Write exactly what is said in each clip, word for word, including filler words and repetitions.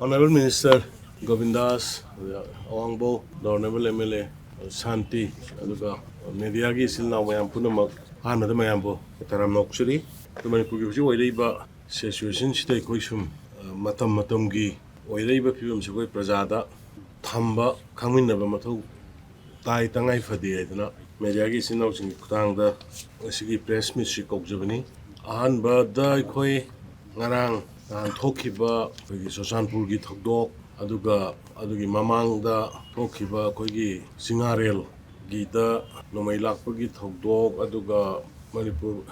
Honorable Minister Govindas, ꯑꯋꯥꯡꯕꯧ, the Honorable M L A ꯁꯥꯟꯇꯤ, ꯑꯗꯨꯒ mediaꯒꯤ ꯏꯆꯤꯜ ꯏꯅꯥꯎ ꯃꯌꯥꯝ ꯄꯨꯝꯅꯃꯛ, ꯑꯍꯥꯟꯕꯗ ꯃꯌꯥꯝꯕꯨ ꯇꯔꯥꯝꯅ ꯑꯣꯛꯆꯔꯤ꯫ ꯑꯗꯨ ꯃꯅꯤꯄꯨꯔꯒꯤ ꯍꯧꯖꯤꯛ ꯑꯣꯏꯔꯛꯏꯕ situationꯁꯤꯗ ꯑꯩꯈꯣꯏ ꯁꯨꯝ, ꯑ, ꯃꯇꯝ ꯃꯇꯝꯒꯤ ꯑꯣꯏꯔꯛꯏꯕ ꯐꯤꯕꯝꯁꯤ ꯑꯩꯈꯣꯏ ꯄ꯭ꯔꯖꯥꯗ ꯊꯝꯕ ꯈꯪꯃꯤꯟꯅꯕ ꯃꯊꯧ ꯇꯥꯏ, ꯇꯉꯥꯏ ꯐꯗꯦ ꯍꯥꯏꯗꯅ mediaꯒꯤ ꯏꯆꯤꯟ ꯏꯅꯥꯎꯁꯤꯡꯒꯤ ꯈꯨꯠꯊꯥꯡꯗ ꯉꯁꯤꯒꯤ press meetꯁꯤ ꯀꯧꯖꯕꯅꯤ꯫ ꯑꯍꯥꯟꯕꯗ ꯑꯩꯈꯣꯏ ꯉꯔꯥꯡ ꯅꯍꯥꯟ ꯊꯣꯛꯈꯤꯕ ꯑꯩꯈꯣꯏꯒꯤ ꯆꯨꯔꯆꯥꯟꯄꯨꯔꯒꯤ ꯊꯧꯗꯣꯛ, ꯑꯗꯨꯒ ꯑꯗꯨꯒꯤ ꯃꯃꯥꯡꯗ ꯊꯣꯛꯈꯤꯕ ꯑꯩꯈꯣꯏꯒꯤ ꯆꯤꯡꯉꯥꯔꯦꯜꯒꯤꯗ ꯅꯣꯡꯃꯩ ꯂꯥꯛꯄꯒꯤ ꯊꯧꯗꯣꯛ, ꯑꯗꯨꯒ ꯃꯅꯤꯄꯨꯔ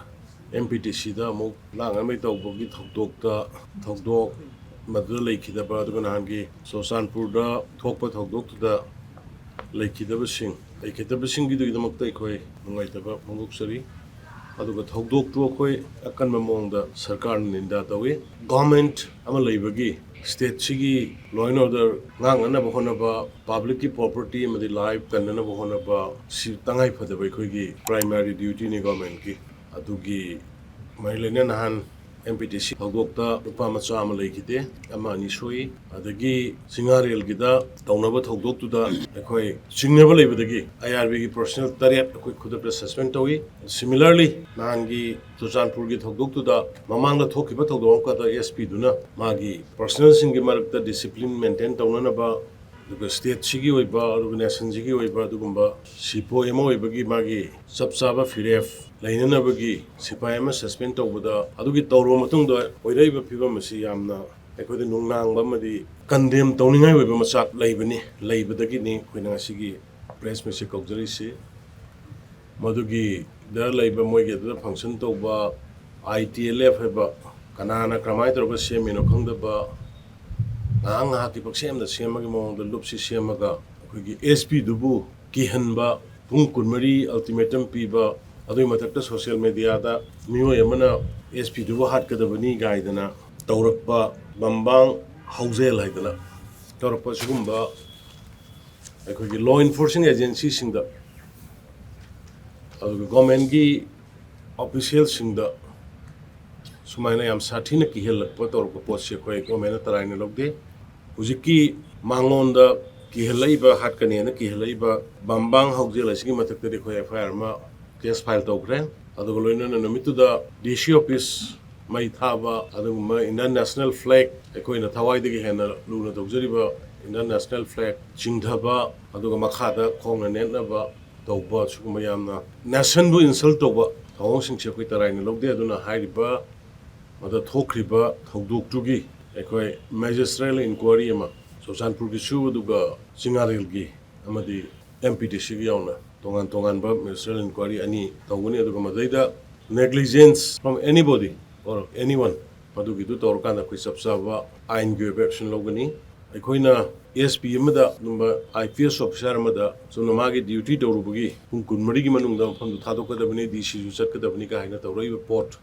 MPTCꯗ ꯑꯃꯨꯛ ꯂꯥꯡꯉꯩ ꯇꯧꯕꯒꯤ ꯊꯧꯗꯣꯛꯇ, ꯊꯧꯗꯣꯛ ꯃꯗꯨꯗ ꯂꯩꯈꯤꯗꯕ, ꯑꯗꯨꯒ ꯅꯍꯥꯟꯒꯤ ꯆꯨꯔꯆꯥꯟꯄꯨꯔꯗ ꯊꯣꯛꯄ ꯊꯧꯗꯣꯛꯇꯨꯗ ꯂꯩꯈꯤꯗꯕꯁꯤꯡ, ꯂꯩꯈꯤꯗꯕꯁꯤꯡꯒꯤꯗꯨꯒꯤꯗꯃꯛꯇ ꯑꯩꯈꯣꯏ ꯅꯨꯡꯉꯥꯏꯇꯕ ꯐꯣꯡꯗꯣꯛꯆꯔꯤ꯫ ꯑꯗꯨꯒ ꯊꯧꯗꯣꯛꯇꯨ ꯑꯩꯈꯣꯏ ꯑꯀꯟꯕ ꯃꯑꯣꯡꯗ ꯁꯔꯀꯥꯔꯅ ꯅꯤꯟꯗꯥ ꯇꯧꯏ꯫ Government ꯑꯃ ꯂꯩꯕꯒꯤ, stateꯁꯤꯒꯤ law and order ꯉꯥꯛꯅꯅꯕ ꯍꯣꯠꯅꯕ, publicꯀꯤ property ꯑꯃꯗꯤ life ꯀꯟꯅꯅꯕ ꯍꯣꯠꯅꯕ, ꯁꯤ ꯇꯉꯥꯏ ꯐꯗꯕ ꯑꯩꯈꯣꯏꯒꯤ primary dutyꯅꯤ governmentꯀꯤ꯫ ꯑꯗꯨꯒꯤ ꯃꯔꯤ ꯂꯩꯅꯅ ꯅꯍꯥꯟ MPTC ꯊꯧꯗꯣꯛꯇ ꯅꯨꯄꯥ ꯃꯆꯥ ꯑꯃ ꯂꯩꯈꯤꯗꯦ, ꯑꯃ ꯑꯅꯤ ꯁꯣꯛꯏ꯫ ꯑꯗꯒꯤ ꯆꯤꯡꯉꯥꯔꯦꯜꯒꯤꯗ ꯇꯧꯅꯕ ꯊꯧꯗꯣꯛꯇꯨꯗ ꯑꯩꯈꯣꯏ ꯆꯤꯡꯅꯕ ꯂꯩꯕꯗꯒꯤ IRBꯒꯤ personnel ꯇꯔꯦꯠ ꯑꯩꯈꯣꯏ ꯈꯨꯗꯛꯇ suspend ꯇꯧꯏ꯫ Similarly, ꯅꯍꯥꯟꯒꯤ ꯆꯨꯔꯆꯥꯟꯄꯨꯔꯒꯤ ꯊꯧꯗꯣꯛꯇꯨꯗ ꯃꯃꯥꯡꯗ ꯊꯣꯛꯈꯤꯕ ꯊꯧꯗꯣꯛ ꯑꯃꯈꯛꯇ SPꯗꯨꯅ ꯃꯥꯒꯤ personnelꯁꯤꯡꯒꯤ ꯃꯔꯛꯇ discipline maintain ꯇꯧꯅꯅꯕ, ꯑꯗꯨꯒ stateꯁꯤꯒꯤ ꯑꯣꯏꯕ, ꯑꯗꯨꯒ nationꯁꯤꯒꯤ ꯑꯣꯏꯕ ꯑꯗꯨꯒꯨꯝꯕ ꯁꯤꯄꯣꯏ ꯑꯃ ꯑꯣꯏꯕꯒꯤ ꯃꯥꯒꯤ ꯆꯞ ꯆꯥꯕ ꯐꯤꯔꯦꯞ ꯂꯩꯅꯅꯕꯒꯤ ꯁꯤꯐꯥꯏ ꯑꯃ suspend ꯇꯧꯕꯗ, ꯑꯗꯨꯒꯤ ꯇꯧꯔꯕ ꯃꯇꯨꯡꯗ ꯑꯣꯏꯔꯛꯏꯕ ꯐꯤꯕꯝ ꯑꯁꯤ ꯌꯥꯝꯅ ꯑꯩꯈꯣꯏꯗ ꯅꯨꯡꯅꯥꯡꯕ ꯑꯃꯗꯤ condemn ꯇꯧꯅꯤꯡꯉꯥꯏ ꯑꯣꯏꯕ ꯃꯆꯥꯛ ꯂꯩꯕꯅꯤ, ꯂꯩꯕꯗꯒꯤꯅꯤ ꯑꯩꯈꯣꯏꯅ ꯉꯁꯤꯒꯤ press meetꯁꯦ ꯀꯧꯖꯔꯤꯁꯤ꯫ ꯃꯗꯨꯒꯤꯗ ꯂꯩꯕ, ꯃꯣꯏꯒꯤ ꯑꯗꯨꯗ function ꯇꯧꯕ ITLF ꯍꯥꯏꯕ, ꯀꯅꯥꯅ ꯀꯔꯝꯍꯥꯏꯅ ꯇꯧꯔꯒ ꯁꯦꯝꯃꯤꯅꯣ ꯈꯪꯗꯕ, ꯉꯥꯏꯍꯥꯛ ꯉꯥꯏꯍꯥꯛꯀꯤ ꯄꯛꯁꯦꯝꯗ ꯁꯦꯝꯕꯒꯤ ꯃꯑꯣꯡꯗ ꯂꯨꯞꯁꯤ ꯁꯦꯝꯃꯒ ꯑꯩꯈꯣꯏꯒꯤ SPꯗꯨꯕꯨ ꯀꯤꯍꯟꯕ, ꯄꯨꯡ ꯀꯨꯟꯃꯔꯤ ultimatum ꯄꯤꯕ, ꯑꯗꯨꯒꯤ ꯃꯊꯛꯇ social mediaꯗ ꯃꯤꯑꯣꯏ ꯑꯃꯅ SPꯗꯨꯕꯨ ꯍꯥꯠꯀꯗꯕꯅꯤ ꯀꯥꯏꯗꯅ ꯇꯧꯔꯛꯄ, ꯕꯝꯕꯥꯡ ꯍꯧꯖꯦꯜ ꯍꯥꯏꯗꯅ ꯇꯧꯔꯛꯄ, ꯁꯤꯒꯨꯝꯕ ꯑꯩꯈꯣꯏꯒꯤ law enforcing agencyꯁꯤꯡꯗ, ꯑꯗꯨꯒ governmentꯀꯤ officialꯁꯤꯡꯗ ꯁꯨꯃꯥꯏꯅ ꯌꯥꯝ ꯁꯥꯊꯤꯅ ꯀꯤꯍꯜꯂꯛꯄ ꯇꯧꯔꯛꯄ ꯄꯣꯠꯁꯤ ꯑꯩꯈꯣꯏ governmentꯅ ꯇꯔꯥꯏꯅ ꯂꯧꯗꯦ꯫ ꯍꯧꯖꯤꯛꯀꯤ ꯃꯉꯣꯟꯗ ꯀꯤꯍꯜꯂꯛꯏꯕ, ꯍꯥꯠꯀꯅꯦꯅ ꯀꯤꯍꯜꯂꯛꯏꯕ ꯕꯝꯕꯥꯡ ꯍꯥꯎꯖꯦꯜ ꯑꯁꯤꯒꯤ ꯃꯊꯛꯇꯗꯤ ꯑꯩꯈꯣꯏ F I R ꯑꯃ case file ꯇꯧꯈ꯭ꯔꯦ꯫ ꯑꯗꯨꯒ ꯂꯣꯏꯅꯅ ꯅꯨꯃꯤꯠꯇꯨꯗ D C office ꯃꯩ ꯊꯥꯕ, ꯑꯗꯨꯒꯨꯝꯕ Indian national flag, ꯑꯩꯈꯣꯏꯅ ꯊꯋꯥꯏꯗꯒꯤ ꯍꯦꯟꯅ ꯂꯨꯅ ꯇꯧꯖꯔꯤꯕ Indian national flag ꯆꯤꯡꯊꯕ, ꯑꯗꯨꯒ ꯃꯈꯥꯗ ꯈꯣꯡꯅ ꯅꯦꯠꯅꯕ ꯇꯧꯕ, ꯁꯤꯒꯨꯝꯕ ꯌꯥꯝꯅ nationꯕꯨ insult ꯇꯧꯕ ꯊꯧꯑꯣꯡꯁꯤꯡꯁꯦ ꯑꯩꯈꯣꯏ ꯇꯔꯥꯏꯅ ꯂꯧꯗꯦ꯫ ꯑꯗꯨꯅ ꯍꯥꯏꯔꯤꯕ ꯃꯗ ꯊꯣꯛꯈ꯭ꯔꯤꯕ ꯊꯧꯗꯣꯛꯇꯨꯒꯤ ꯑꯩꯈꯣꯏ magisterial inquiry ꯑꯃ ꯆꯨꯔꯆꯥꯟꯄꯨꯔꯒꯤꯁꯨ ꯑꯗꯨꯒ ꯆꯤꯡꯉꯥꯔꯦꯜꯒꯤ ꯑꯃꯗꯤ M P D Cꯒꯤ ꯌꯥꯎꯅ ꯇꯣꯉꯥꯟ ꯇꯣꯉꯥꯟꯕ magisterial inquiry ꯑꯅꯤ ꯇꯧꯒꯅꯤ꯫ ꯑꯗꯨꯒ ꯃꯗꯩꯗ negligence from anybody or anyone ꯃꯗꯨꯒꯤꯗꯨ ꯇꯧꯔꯀꯥꯟꯗ ꯑꯩꯈꯣꯏ ꯆꯞ ꯆꯥꯕ ꯑꯥꯏꯟꯒꯤ ꯑꯣꯏꯕ action ꯂꯧꯒꯅꯤ꯫ ꯑꯩꯈꯣꯏꯅ S P ꯑꯃꯗ, ꯑꯗꯨꯝꯕ I P S officer ꯑꯃꯗ ꯆꯨꯝꯅ ꯃꯥꯒꯤ duty ꯇꯧꯔꯨꯕꯒꯤ ꯄꯨꯡ ꯀꯨꯟꯃꯔꯤꯒꯤ ꯃꯅꯨꯡꯗ ꯃꯐꯝꯗꯨ ꯊꯥꯗꯣꯛꯀꯗꯕꯅꯤ, D Cꯁꯨ ꯆꯠꯀꯗꯕꯅꯤ ꯀꯥ ꯍꯥꯏꯅ ꯇꯧꯔꯛꯏꯕ ꯄꯣꯠ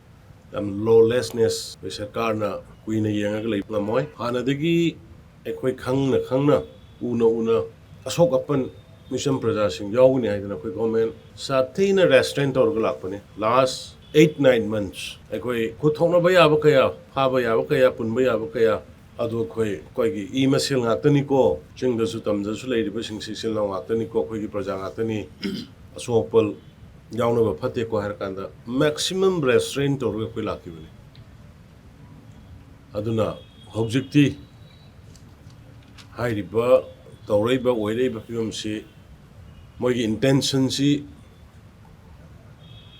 ꯌꯥꯝ lawlessness, ꯑꯩꯈꯣꯏ ꯁꯔꯀꯥꯔꯅ ꯀꯨꯏꯅ ꯌꯦꯡꯉꯒ ꯂꯩꯕ ꯉꯝꯃꯣꯏ꯫ ꯍꯥꯟꯅꯗꯒꯤ ꯑꯩꯈꯣꯏ ꯈꯪꯅ ꯈꯪꯅ, ꯎꯅ ꯎꯅ ꯑꯁꯣꯛ ꯑꯄꯟ ꯃꯤꯆꯝ ꯄ꯭ꯔꯖꯥꯁꯤꯡ ꯌꯥꯎꯒꯅꯤ ꯍꯥꯏꯗꯅ ꯑꯩꯈꯣꯏ government ꯁꯥꯊꯤꯅ restrain ꯇꯧꯔꯒ ꯂꯥꯛꯄꯅꯤ꯫ Last eight nine months ꯑꯩꯈꯣꯏ ꯈꯨꯠ ꯊꯣꯛꯅꯕ ꯌꯥꯕ ꯀꯌꯥ, ꯐꯥꯕ ꯌꯥꯕ ꯀꯌꯥ, ꯄꯨꯟꯕ ꯌꯥꯕ ꯀꯌꯥ, ꯑꯗꯨ ꯑꯩꯈꯣꯏ, ꯑꯩꯈꯣꯏꯒꯤ ꯏ ꯃꯁꯦꯜ ꯉꯥꯛꯇꯅꯤꯀꯣ, ꯆꯤꯡꯗꯁꯨ ꯇꯝꯗꯁꯨ ꯂꯩꯔꯤꯕꯁꯤꯡꯁꯤ ꯏꯆꯤꯜ ꯏꯅꯥꯎ ꯉꯥꯛꯇꯅꯤꯀꯣ, ꯑꯩꯈꯣꯏꯒꯤ ꯄ꯭ꯔꯖꯥ ꯉꯥꯛꯇꯅꯤ, ꯑꯁꯣꯛ ꯑꯄꯜ ꯌꯥꯎꯅꯕ ꯐꯠꯇꯦꯀꯣ ꯍꯥꯏꯔꯀꯥꯟꯗ maximum restrain ꯇꯧꯔꯒ ꯑꯩꯈꯣꯏ ꯂꯥꯛꯈꯤꯕꯅꯤ꯫ ꯑꯗꯨꯅ ꯍꯧꯖꯤꯛꯇꯤ ꯍꯥꯏꯔꯤꯕ ꯇꯧꯔꯛꯏꯕ, ꯑꯣꯏꯔꯛꯏꯕ ꯐꯤꯕꯝꯁꯤ, ꯃꯣꯏꯒꯤ intentionꯁꯤ,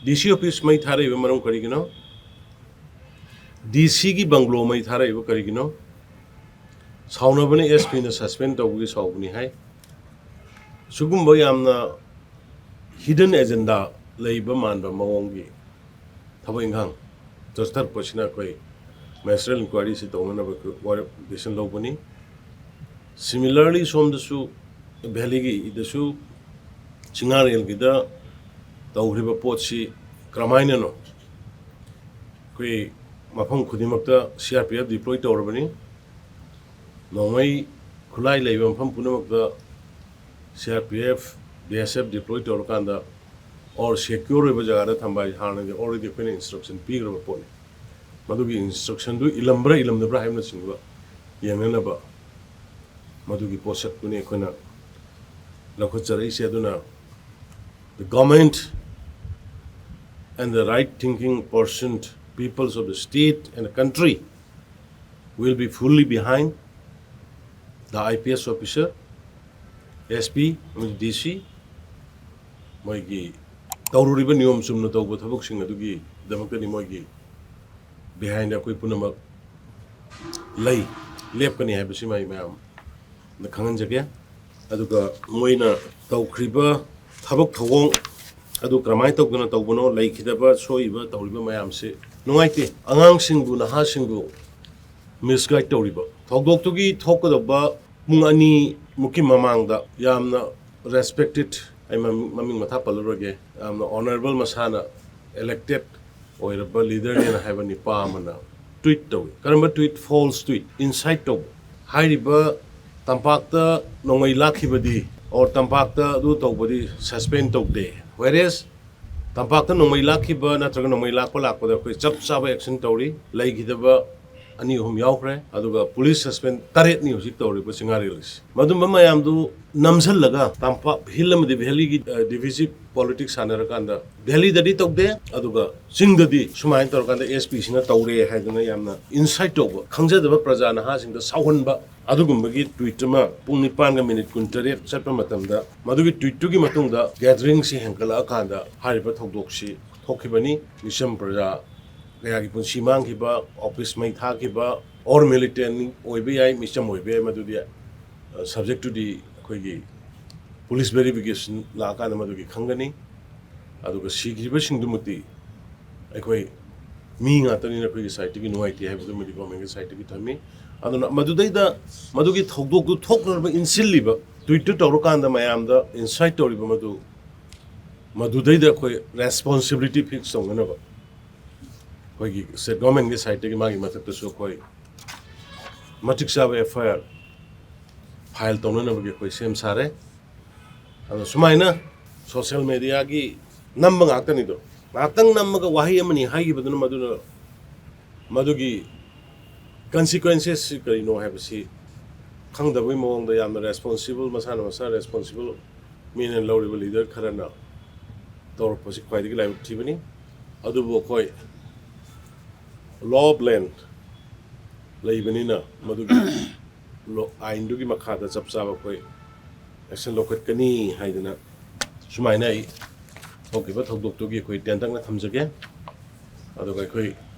D C office ꯃꯩ ꯊꯥꯔꯛꯏꯕ ꯃꯔꯝ ꯀꯔꯤꯒꯤꯅꯣ? D Cꯒꯤ bungalow ꯃꯩ ꯊꯥꯔꯛꯏꯕ ꯀꯔꯤꯒꯤꯅꯣ? ꯁꯥꯎꯅꯕꯅ S Pꯅ suspend ꯇꯧꯕꯒꯤ ꯁꯥꯎꯕꯅꯤ ꯍꯥꯏ꯫ ꯁꯤꯒꯨꯝꯕ ꯌꯥꯝꯅ hidden agenda ꯂꯩꯕ ꯃꯥꯟꯕ ꯃꯑꯣꯡꯒꯤ ꯊꯕꯛ ꯏꯪꯈꯥꯡ ꯆꯠꯊꯔꯛꯄꯁꯤꯅ ꯑꯩꯈꯣꯏ magisterial inquiryꯁꯤ ꯇꯧꯅꯅꯕ ꯑꯩꯈꯣꯏ ꯋꯥꯔꯦꯞ decision ꯂꯧꯕꯅꯤ꯫ Similarly ꯁꯣꯝꯗꯁꯨ valleyꯒꯤꯗꯁꯨ ꯆꯤꯡꯉꯥꯔꯦꯜꯒꯤꯗ ꯇꯧꯈ꯭ꯔꯤꯕ ꯄꯣꯠꯁꯤ ꯀꯔꯝꯍꯥꯏꯅꯅꯣ? ꯑꯩꯈꯣꯏ ꯃꯐꯝ ꯈꯨꯗꯤꯡꯃꯛꯇ C R P F deploy ꯇꯧꯔꯕꯅꯤ꯫ ꯅꯣꯡꯃꯩ ꯈꯨꯠꯂꯥꯏ ꯂꯩꯕ ꯃꯐꯝ ꯄꯨꯝꯅꯃꯛꯇ C R P F, B S F deploy ꯇꯧꯔꯀꯥꯟꯗ or secure ꯑꯣꯏꯕ ꯖꯒꯥꯗ ꯊꯝꯕ ꯍꯥꯏꯁꯦ ꯍꯥꯟꯅꯗꯤ already ꯑꯩꯈꯣꯏꯅ instruction ꯄꯤꯈ꯭ꯔꯕ ꯄꯣꯠꯅꯤ꯫ ꯃꯗꯨꯒꯤ instructionꯗꯨ ꯏꯜꯂꯝꯕ꯭ꯔꯥ ꯏꯜꯂꯝꯗꯕ꯭ꯔꯥ ꯍꯥꯏꯕꯅꯆꯤꯡꯕ ꯌꯦꯡꯅꯅꯕ ꯃꯗꯨꯒꯤ ꯄꯣꯠꯁꯛꯇꯨꯅꯤ ꯑꯩꯈꯣꯏꯅ ꯂꯧꯈꯠꯆꯔꯛꯏꯁꯦ꯫ ꯑꯗꯨꯅ the government and the right thinking percent peoples of the state and the country will be fully behind the I P S officer, S P ꯑꯃꯗꯤ D C꯫ ꯃꯣꯏꯒꯤ ꯇꯧꯔꯨꯔꯤꯕ ꯅꯤꯌꯣꯝ ꯆꯨꯝꯅ ꯇꯧꯕ ꯊꯕꯛꯁꯤꯡ ꯑꯗꯨꯒꯤꯗꯃꯛꯇꯅꯤ ꯃꯣꯏꯒꯤ behind ꯑꯩꯈꯣꯏ ꯄꯨꯝꯅꯃꯛ ꯂꯩ, ꯂꯦꯞꯀꯅꯤ ꯍꯥꯏꯕꯁꯤꯃ ꯑꯩ ꯃꯌꯥꯝꯗ ꯈꯪꯍꯟꯖꯒꯦ꯫ ꯑꯗꯨꯒ ꯃꯣꯏꯅ ꯇꯧꯈ꯭ꯔꯤꯕ ꯊꯕꯛ ꯊꯧꯑꯣꯡ ꯑꯗꯨ ꯀꯔꯝꯍꯥꯏꯅ ꯇꯧꯗꯅ ꯇꯧꯕꯅꯣ, ꯂꯩꯈꯤꯗꯕ ꯁꯣꯛꯏꯕ ꯇꯧꯔꯤꯕ ꯃꯌꯥꯝꯁꯤ ꯅꯨꯡꯉꯥꯏꯇꯦ꯫ ꯑꯉꯥꯡꯁꯤꯡꯕꯨ, ꯅꯍꯥꯁꯤꯡꯕꯨ misguide ꯇꯧꯔꯤꯕ ꯊꯧꯗꯣꯛꯇꯨꯒꯤ ꯊꯣꯛꯀꯗꯧꯕ ꯄꯨꯡ ꯑꯅꯤꯃꯨꯛꯀꯤ ꯃꯃꯥꯡꯗ ꯌꯥꯝꯅ respected, ꯑꯩ ꯃꯃꯤꯡ ꯃꯃꯤꯡ ꯃꯊꯥ ꯄꯜꯂꯔꯣꯏꯒꯦ, ꯌꯥꯝꯅ honourable, ꯃꯁꯥꯅ elected ꯑꯣꯏꯔꯕ leaderꯅꯦꯅ ꯍꯥꯏꯕ ꯅꯤꯄꯥ ꯑꯃꯅ tweet ꯇꯧꯏ꯫ ꯀꯔꯝꯕ tweet? False tweet, incite ꯇꯧꯕ꯫ ꯍꯥꯏꯔꯤꯕ ꯇꯝꯄꯥꯛꯇ ꯅꯣꯡꯃꯩ ꯂꯥꯛꯈꯤꯕꯗꯤ or ꯇꯝꯄꯥꯛꯇ ꯑꯗꯨ ꯇꯧꯕꯗꯤ suspend ꯇꯧꯗꯦ, whereas ꯇꯝꯄꯥꯛꯇ ꯅꯣꯡꯃꯩ ꯂꯥꯛꯈꯤꯕ ꯅꯠꯇ꯭ꯔꯒ ꯅꯣꯡꯃꯩ ꯂꯥꯛꯄ ꯂꯥꯛꯄꯗ ꯑꯩꯈꯣꯏ ꯆꯞ ꯆꯥꯕ action ꯇꯧꯔꯤ꯫ ꯂꯩꯈꯤꯗꯕ ꯑꯅꯤ ꯑꯍꯨꯝ ꯌꯥꯎꯈ꯭ꯔꯦ꯫ ꯑꯗꯨꯒ police suspend ꯇꯔꯦꯠꯅꯤ ꯍꯧꯖꯤꯛ ꯇꯧꯔꯤꯕ ꯆꯤꯡꯉꯥꯔꯦꯜꯁꯤ꯫ ꯃꯗꯨꯝꯕ ꯃꯌꯥꯝꯗꯨ ꯅꯝꯁꯤꯜꯂꯒ ꯇꯝꯄꯥꯛ, hill ꯑꯃꯗꯤ valleyꯒꯤ, ꯑ, divisive politics ꯁꯥꯟꯅꯔꯀꯥꯟꯗ valleyꯗꯗꯤ ꯇꯧꯗꯦ, ꯑꯗꯨꯒ ꯆꯤꯡꯗꯗꯤ ꯁꯨꯃꯥꯏꯅ ꯇꯧꯔꯀꯥꯟꯗ S P ꯁꯤꯅ ꯇꯧꯔꯦ ꯍꯥꯏꯗꯅ ꯌꯥꯝꯅ incite ꯇꯧꯕ, ꯈꯪꯖꯗꯕ ꯄ꯭ꯔꯖꯥ ꯅꯍꯥꯁꯤꯡꯗ ꯁꯥꯎꯍꯟꯕ, ꯑꯗꯨꯒꯨꯝꯕꯒꯤ tweet ꯑꯃ ꯄꯨꯡ ꯅꯤꯄꯥꯟꯒ minute ꯀꯨꯟꯇꯔꯦꯠ ꯆꯠꯄ ꯃꯇꯝꯗ, ꯃꯗꯨꯒꯤ tweetꯇꯨꯒꯤ ꯃꯇꯨꯡꯗ gatheringꯁꯤ ꯍꯦꯟꯒꯠꯂꯛꯑꯀꯥꯟꯗ ꯍꯥꯏꯔꯤꯕ ꯊꯧꯗꯣꯛꯁꯤ ꯊꯣꯛꯈꯤꯕꯅꯤ꯫ ꯃꯤꯆꯝ ꯄ꯭ꯔꯖꯥ ꯀꯌꯥꯒꯤ ꯄꯨꯟꯁꯤ ꯃꯥꯡꯈꯤꯕ, office ꯃꯩ ꯊꯥꯈꯤꯕ, or militant ꯑꯣꯏꯕ ꯌꯥꯏ, ꯃꯤꯆꯝ ꯑꯣꯏꯕ ꯌꯥꯏ, ꯃꯗꯨꯗꯤ, ꯑ, subject to the ꯑꯩꯈꯣꯏꯒꯤ police verification ꯂꯥꯛꯑꯀꯥꯟꯗ ꯃꯗꯨꯒꯤ ꯈꯪꯒꯅꯤ꯫ ꯑꯗꯨꯒ ꯁꯤꯈ꯭ꯔꯤꯕꯁꯤꯡꯗꯨꯃꯛꯇꯤ ꯑꯩꯈꯣꯏ ꯃꯤ ꯉꯥꯛꯇꯅꯤꯅ ꯑꯩꯈꯣꯏꯒꯤ sideꯇꯒꯤ ꯅꯨꯡꯉꯥꯏꯇꯦ ꯍꯥꯏꯕꯗꯨꯃꯗꯤ governmentꯀꯤ sideꯇꯒꯤ ꯊꯝꯃꯤ꯫ ꯑꯗꯨꯅ ꯃꯗꯨꯗꯩꯗ, ꯃꯗꯨꯒꯤ ꯊꯧꯗꯣꯛꯇꯨ ꯊꯣꯛꯅꯅꯕ ꯏꯟꯁꯤꯜꯂꯤꯕ, tweetꯇꯨ ꯇꯧꯔꯀꯥꯟꯗ ꯃꯌꯥꯝꯗ incite ꯇꯧꯔꯤꯕ ꯃꯗꯨ, ꯃꯗꯨꯗꯩꯗ ꯑꯩꯈꯣꯏ responsibility fix ꯇꯧꯅꯅꯕ ꯑꯩꯈꯣꯏꯒꯤ state governmentꯀꯤ sideꯇꯒꯤ ꯃꯥꯒꯤ ꯃꯊꯛꯇꯁꯨ ꯑꯩꯈꯣꯏ ꯃꯇꯤꯛ ꯆꯥꯕ F I R file ꯇꯧꯅꯅꯕꯒꯤ ꯑꯩꯈꯣꯏ ꯁꯦꯝ ꯁꯥꯔꯦ꯫ ꯑꯗꯣ ꯁꯨꯃꯥꯏꯅ social mediaꯒꯤ ꯅꯝꯕ ꯉꯥꯛꯇꯅꯤꯗꯣ꯫ ꯉꯥꯛꯇꯪ ꯅꯝꯃꯒ ꯋꯥꯍꯩ ꯑꯃꯅꯤ ꯍꯥꯏꯈꯤꯕꯗꯨꯅ ꯃꯗꯨꯅ, ꯃꯗꯨꯒꯤ consequencesꯁꯤ ꯀꯔꯤꯅꯣ ꯍꯥꯏꯕꯁꯤ ꯈꯪꯗꯕꯒꯤ ꯃꯑꯣꯡꯗ ꯌꯥꯝꯅ ꯔꯦꯁꯄꯣꯟꯁꯤꯕꯜ, ꯃꯁꯥꯅ ꯃꯁꯥ ꯔꯦꯁꯄꯣꯟꯁꯤꯕꯜ ꯃꯤꯅ ꯂꯧꯔꯤꯕ ꯂꯤꯗꯔ ꯈꯔꯅ ꯇꯧꯔꯛꯄꯁꯤ ꯈ꯭ꯋꯥꯏꯗꯒꯤ ꯂꯥꯏꯕꯛ ꯊꯤꯕꯅꯤ꯫ ꯑꯗꯨꯕꯨ ꯑꯩꯈꯣꯏ ꯂꯣ ꯑꯣꯐ ꯂꯦꯟ ꯂꯩꯕꯅꯤꯅ ꯃꯗꯨꯒꯤ ꯂꯣ-, ꯑꯥꯏꯟꯗꯨꯒꯤ ꯃꯈꯥꯗ ꯆꯞ ꯆꯥꯕ ꯑꯩꯈꯣꯏ ꯑꯦꯛꯁꯟ ꯂꯧꯈꯠꯀꯅꯤ ꯍꯥꯏꯗꯅ ꯁꯨꯃꯥꯏꯅ ꯑꯩ ꯊꯣꯛꯈꯤꯕ ꯊꯧꯗꯣꯛꯇꯨꯒꯤ ꯑꯩꯈꯣꯏ ꯇꯦꯟꯇꯛꯅ ꯊꯝꯖꯒꯦ꯫ ꯑꯗꯨꯒ ꯑꯩꯈꯣꯏ